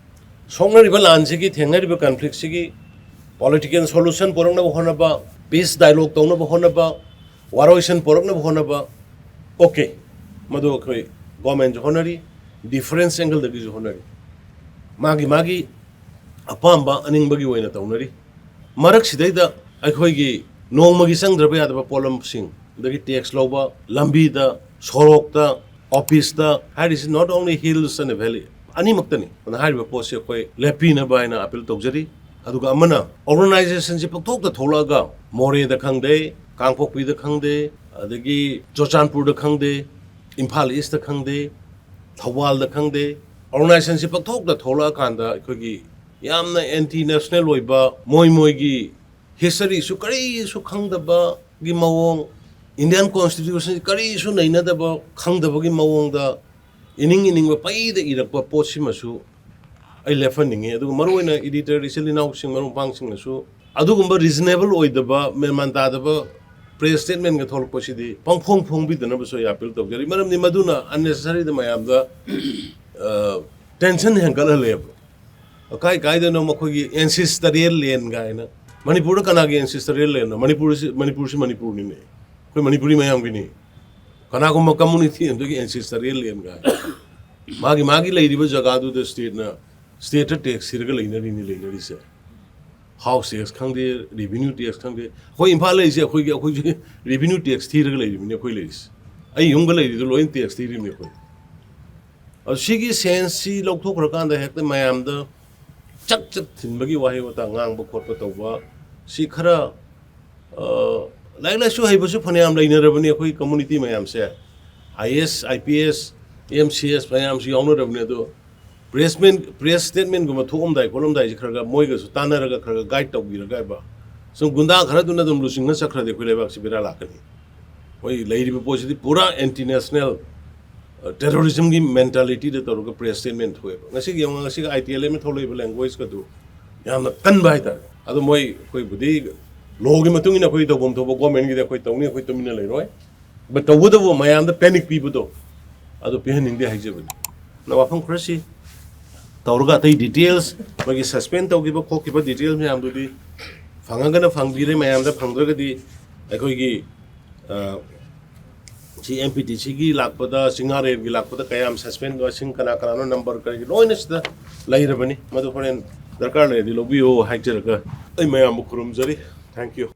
ꯁꯣꯛꯅꯔꯤꯕ ꯂꯥꯟꯁꯤꯒꯤ, ꯊꯦꯡꯅꯔꯤꯕ ꯀꯟꯐ꯭ꯂꯤꯛꯁꯤꯒꯤ ꯄꯣꯂꯤꯇꯤꯀꯦꯜ ꯁꯣꯂꯨꯁꯟ ꯄꯨꯔꯛꯅꯕ ꯍꯣꯠꯅꯕ, ꯄꯤꯁ ꯗꯥꯏꯂꯣꯒ ꯇꯧꯅꯕ ꯍꯣꯠꯅꯕ, ꯋꯥꯔꯣꯏꯁꯤꯟ ꯄꯨꯔꯛꯅꯕ ꯍꯣꯠꯅꯕ, ꯑꯣꯀꯦ, ꯃꯗꯨ ꯑꯩꯈꯣꯏ ꯒꯣꯔꯃꯦꯟꯁꯨ ꯍꯣꯠꯅꯔꯤ, ꯗꯤꯐꯔꯦꯟꯁ ꯑꯦꯡꯒꯜꯗꯒꯤꯁꯨ ꯍꯣꯠꯅꯔꯤ, ꯃꯥꯒꯤ ꯃꯥꯒꯤ ꯑꯄꯥꯝꯕ ꯑꯅꯤꯡꯕꯒꯤ ꯑꯣꯏꯅ ꯇꯧꯅꯔꯤ꯫ ꯃꯔꯛꯁꯤꯗꯩꯗ ꯑꯩꯈꯣꯏꯒꯤ ꯅꯣꯡꯃꯒꯤ ꯆꯪꯗ꯭ꯔꯕ ꯌꯥꯗꯕ ꯄꯣꯠꯂꯝꯁꯤꯡ, ꯑꯗꯒꯤ ꯇꯦꯛꯁ ꯂꯧꯕ, ꯂꯝꯕꯤꯗ, ꯁꯣꯔꯣꯛꯇ, ꯑꯣꯐꯤꯁꯇ ꯍꯥꯏꯔꯤꯁꯤ not only hills and valley, ꯑꯅꯤꯃꯛꯇꯅꯤ꯫ ꯑꯗꯨꯅ ꯍꯥꯏꯔꯤꯕ ꯄꯣꯠꯁꯤ ꯑꯩꯈꯣꯏ ꯂꯦꯞꯄꯤꯅꯕ ꯍꯥꯏꯅ ꯑꯄꯤꯜ ꯇꯧꯖꯔꯤ꯫ ꯑꯗꯨꯒ ꯑꯃꯅ, ꯑꯣꯔꯒꯅꯥꯏꯖꯦꯁꯟꯁꯤ ꯄꯪꯊꯣꯛꯇ ꯊꯣꯛꯂꯛꯑꯒ ꯃꯣꯔꯦꯗ ꯈꯪꯗꯦ, ꯀꯥꯡꯄꯣꯛꯄꯤꯗ ꯈꯪꯗꯦ, ꯑꯗꯒꯤ ꯆꯨꯔꯆꯥꯟꯄꯨꯔꯗ ꯈꯪꯗꯦ, ꯏꯝꯐꯥꯜ ꯏꯁꯇ ꯈꯪꯗꯦ, ꯊꯧꯕꯥꯜꯗ ꯈꯪꯗꯦ, ꯑꯣꯔꯒꯅꯥꯏꯖꯦꯁꯟꯁꯤ ꯄꯪꯊꯣꯛꯇ ꯊꯣꯛꯂꯛꯑꯀꯥꯟꯗ ꯑꯩꯈꯣꯏꯒꯤ ꯌꯥꯝꯅ ꯑꯦꯟꯇꯤ ꯅꯦꯁꯅꯦꯜ ꯑꯣꯏꯕ, ꯃꯣꯏ ꯃꯣꯏꯒꯤ ꯍꯤꯁꯇꯔꯤꯁꯨ ꯀꯔꯤꯁꯨ ꯈꯪꯗꯕꯒꯤ ꯃꯑꯣꯡ, ꯏꯟꯗꯤꯌꯥꯟ ꯀꯣꯟꯁꯇꯤꯇ꯭ꯌꯨꯁꯟ ꯀꯔꯤꯁꯨ ꯅꯩꯅꯗꯕ, ꯈꯪꯗꯕꯒꯤ ꯃꯑꯣꯡꯗ ꯏꯅꯤꯡ ꯏꯅꯤꯡꯕ ꯄꯩꯗ ꯏꯔꯛꯄ ꯄꯣꯠꯁꯤꯃꯁꯨ ꯑꯩ ꯂꯦꯞꯍꯟꯅꯤꯡꯉꯤ꯫ ꯑꯗꯨꯒ ꯃꯔꯨꯑꯣꯏꯅ editor, ꯏꯆꯤꯜ ꯏꯅꯥꯎꯁꯤꯡ, ꯃꯔꯨꯞ ꯃꯄꯥꯡꯁꯤꯡꯅꯁꯨ ꯑꯗꯨꯒꯨꯝꯕ reasonable ꯑꯣꯏꯗꯕ, ꯃꯦꯟꯃꯥꯟ ꯇꯥꯗꯕ press statementꯒ ꯊꯣꯛꯂꯛꯄꯁꯤꯗꯤ ꯄꯪꯐꯣꯡ ꯐꯣꯡꯕꯤꯗꯅꯕꯁꯨ ꯑꯩ appeal ꯇꯧꯖꯔꯤ꯫ ꯃꯔꯝꯗꯤ ꯃꯗꯨꯅ unnecessaryꯗ ꯃꯌꯥꯝꯗ, ꯑ, tension ꯍꯦꯟꯒꯠꯍꯜꯂꯦꯕ꯫ ꯀꯥꯏ ꯀꯥꯏꯗꯅꯣ ꯃꯈꯣꯏꯒꯤ ancestral land ꯀꯥꯏꯅ꯫ ꯃꯅꯤꯄꯨꯔꯗ ꯀꯅꯥꯒꯤ ancestral landꯅꯣ? ꯃꯅꯤꯄꯨꯔꯁꯤ, ꯃꯅꯤꯄꯨꯔꯁꯤ ꯃꯅꯤꯄꯨꯔꯅꯤꯅꯦ꯫ ꯑꯩꯈꯣꯏ ꯃꯅꯤꯄꯨꯔꯤ ꯃꯌꯥꯝꯒꯤꯅꯤ꯫ ꯀꯅꯥꯒꯨꯝꯕ community ꯑꯃꯗꯒꯤ ancestral land ꯀꯥꯏꯅ꯫ ꯃꯥꯒꯤ, ꯃꯥꯒꯤ ꯂꯩꯔꯤꯕ ꯖꯒꯥꯗꯨꯗ stateꯅ, stateꯇ tax ꯊꯤꯔꯒ ꯂꯩꯅꯔꯤꯅꯤ, ꯂꯩꯅꯔꯤꯁꯦ꯫ House tax ꯈꯪꯗꯦ, revenue tax ꯈꯪꯗꯦ꯫ ꯑꯩꯈꯣꯏ ꯏꯝꯐꯥꯜ ꯂꯩꯔꯤꯁꯦ ꯑꯩꯈꯣꯏꯒꯤ, ꯑꯩꯈꯣꯏꯁꯨ revenue tax ꯊꯤꯔꯒ ꯂꯩꯔꯤꯕꯅꯤ ꯑꯩꯈꯣꯏ ꯂꯩꯔꯤꯁꯦ꯫ ꯑꯩ ꯌꯨꯝꯒ ꯂꯩꯔꯤꯗꯣ ꯂꯣꯏꯅ tax ꯊꯤꯔꯤꯕꯅꯤ ꯑꯩꯈꯣꯏ꯫ ꯑꯗꯨ ꯁꯤꯒꯤ senseꯁꯤ ꯂꯧꯊꯣꯛꯈ꯭ꯔꯀꯥꯟꯗ ꯍꯦꯛꯇ ꯃꯌꯥꯝꯗ ꯆꯛ ꯆꯛ ꯊꯤꯟꯕꯒꯤ ꯋꯥꯍꯩ ꯋꯥꯇꯥ ꯉꯥꯡꯕ ꯈꯣꯠꯄ ꯇꯧꯕ, ꯁꯤ ꯈꯔ, ꯑ, ꯂꯥꯏꯔꯤꯛ ꯂꯥꯏꯁꯨ ꯍꯩꯕꯁꯨ ꯐꯅꯌꯥꯝ ꯂꯩꯅꯔꯕꯅꯤ ꯑꯩꯈꯣꯏ community ꯃꯌꯥꯝꯁꯦ꯫ IAS, IPS, MCS ꯃꯌꯥꯝꯁꯨ ꯌꯥꯎꯅꯔꯕꯅꯤ꯫ ꯑꯗꯣ pressman, press statementꯒꯨꯝꯕ ꯊꯣꯛꯑꯝꯗꯥꯏ ꯈꯣꯠꯂꯝꯗꯥꯏꯁꯦ ꯈꯔ ꯈꯔ ꯃꯣꯏꯒꯁꯨ ꯇꯥꯟꯅꯔꯒ ꯈꯔ ꯈꯔ guide ꯇꯧꯕꯤꯔꯒ ꯍꯥꯏꯕ꯫ ꯁꯨꯝ ꯒꯨꯟꯗꯥ ꯈꯔꯗꯨꯅ ꯑꯗꯨꯝ ꯂꯨꯆꯤꯡꯉ ꯆꯠꯈ꯭ꯔꯗꯤ ꯑꯩꯈꯣꯏ ꯂꯩꯕꯥꯛꯁꯤ ꯕꯦꯔꯥ ꯂꯥꯛꯀꯅꯤ꯫ ꯃꯣꯏ ꯂꯩꯔꯤꯕ ꯄꯣꯠꯁꯤꯗꯤ ꯄꯨꯔꯥ anti national, ꯑ, terrorismꯒꯤ mentalityꯗ ꯇꯧꯔꯒ press statement ꯊꯣꯛꯑꯦꯕ꯫ ꯉꯁꯤꯒꯤ ꯌꯦꯡꯉꯣ, ꯉꯁꯤꯒꯤ ITLMꯅ ꯊꯣꯛꯂꯛꯏꯕ languageꯀꯗꯨ ꯌꯥꯝꯅ ꯀꯟꯕ ꯍꯥꯏꯇꯥꯔꯦ꯫ ꯑꯗꯣ ꯃꯣꯏ ꯑꯩꯈꯣꯏꯕꯨꯗꯤ lawꯒꯤ ꯃꯇꯨꯡ ꯏꯟꯅ ꯑꯩꯈꯣꯏ ꯇꯧꯐꯝ ꯊꯣꯛꯄ governmentꯒꯤꯗꯤ ꯑꯩꯈꯣꯏ ꯇꯧꯅꯤ, ꯑꯩꯈꯣꯏ ꯇꯨꯃꯤꯟꯅ ꯂꯩꯔꯣꯏ꯫ But ꯇꯧꯕꯇꯕꯨ ꯃꯌꯥꯝꯗ panic ꯄꯤꯕꯗꯣ ꯑꯗꯨ ꯄꯤꯍꯟꯅꯤꯡꯗꯦ ꯍꯥꯏꯖꯕꯅꯤ꯫ ꯑꯗꯣ ꯋꯥꯐꯝ ꯈꯔꯁꯤ ꯇꯧꯔꯒ ꯑꯇꯩ details, ꯃꯣꯏꯒꯤ suspend ꯇꯧꯈꯤꯕ ꯈꯣꯠꯈꯤꯕ details ꯃꯌꯥꯝꯗꯨꯗꯤ ꯐꯪꯉꯒꯅ ꯐꯪꯕꯤꯔꯦ, ꯃꯌꯥꯝꯗ ꯐꯪꯗ꯭ꯔꯒꯗꯤ ꯑꯩꯈꯣꯏꯒꯤ, ꯑ, ꯁꯤ MPTCꯒꯤ ꯂꯥꯛꯄꯗ, ꯆꯤꯡꯉꯥꯔꯦꯜꯒꯤ ꯂꯥꯛꯄꯗ ꯀꯌꯥꯝ suspend, ꯃꯁꯤꯡ ꯀꯅꯥ ꯀꯅꯥꯅꯣ number ꯀꯔꯤ ꯂꯣꯏꯅ ꯁꯤꯗ ꯂꯩꯔꯕꯅꯤ꯫ ꯃꯗꯨ ꯍꯣꯔꯦꯟ ꯗꯔꯀꯥꯔ ꯂꯩꯔꯗꯤ ꯂꯧꯕꯤꯌꯨ ꯍꯥꯏꯖꯔꯒ ꯑꯩ ꯃꯌꯥꯝꯕꯨ ꯈꯨꯔꯨꯝꯖꯔꯤ꯫ Thank you꯫